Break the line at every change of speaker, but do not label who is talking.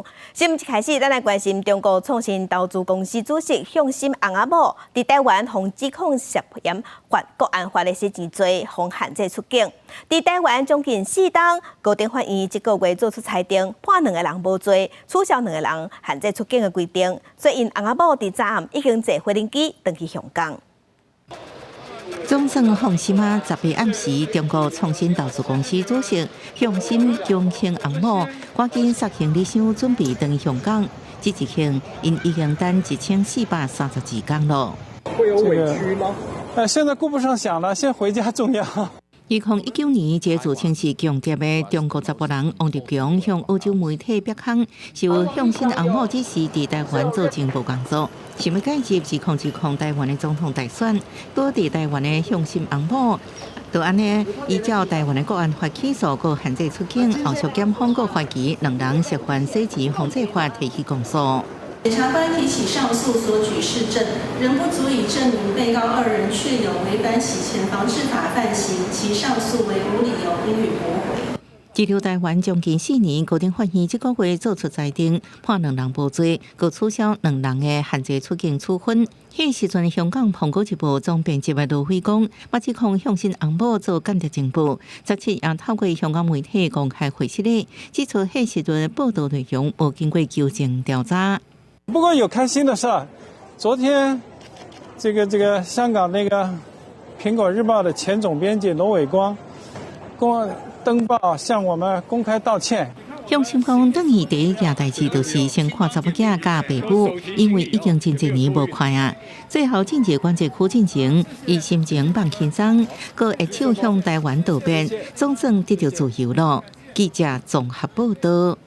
求。新聞一開始，咱來關心中國創新投資公司主席向心翁仔某佇台灣予指控涉嫌犯國安法的洗錢罪，予限制出境。佇台灣將近4冬，高等法院這個月做出裁定，判兩個人無罪，取消兩個人限制出境的規定。所以𪜶翁仔某佇昨暗已經坐飛行機轉去香港。
總算放心啊！18暗時，中國創新投資公司主席向心姜姓翁某，趕緊塞行李箱準備轉香港。這一行，𪜶已經等1432工囉。
會有委屈嗎？
現在顧不上想了，先回家重要。
2019年，這個自稱是共諜的中國查埔人王立強向澳洲媒體逼空，受向心翁某指示佇台灣做情報工作，想欲介入2020台灣的總統大選，倒佇台灣的向心翁某，就按呢依照台灣的國安法起訴，閣限制出境，後續檢方閣懷疑兩人涉犯洗錢防制法提起公訴。
檢察官提起上訴所舉事證，仍不足以證明被告二人確有違反洗錢防治法犯行，其上訴為無理由，應予駁回。
滯留台灣將近4年，高等法院這個月做出裁定，判兩人無罪，閣取消兩人的限制出境處分。彼時陣，香港《蘋果日報》總編輯的羅輝講，欲指控向心翁某做間諜情報，17也透過香港媒體公開回釋咧，指出彼時陣報道內容無經過求證調查。
不過有開心的事，昨天這個香港那個《蘋果日報》的前總編輯羅偉光，公登報向我們公開道歉。
向心講，轉去第一件代誌就是先看查某囝佮爸母，因為已經真濟年無看啊。最後進入管制區進前，伊心情放輕鬆，閣會手向台灣道別，總算得著自由囉。記者綜合報道。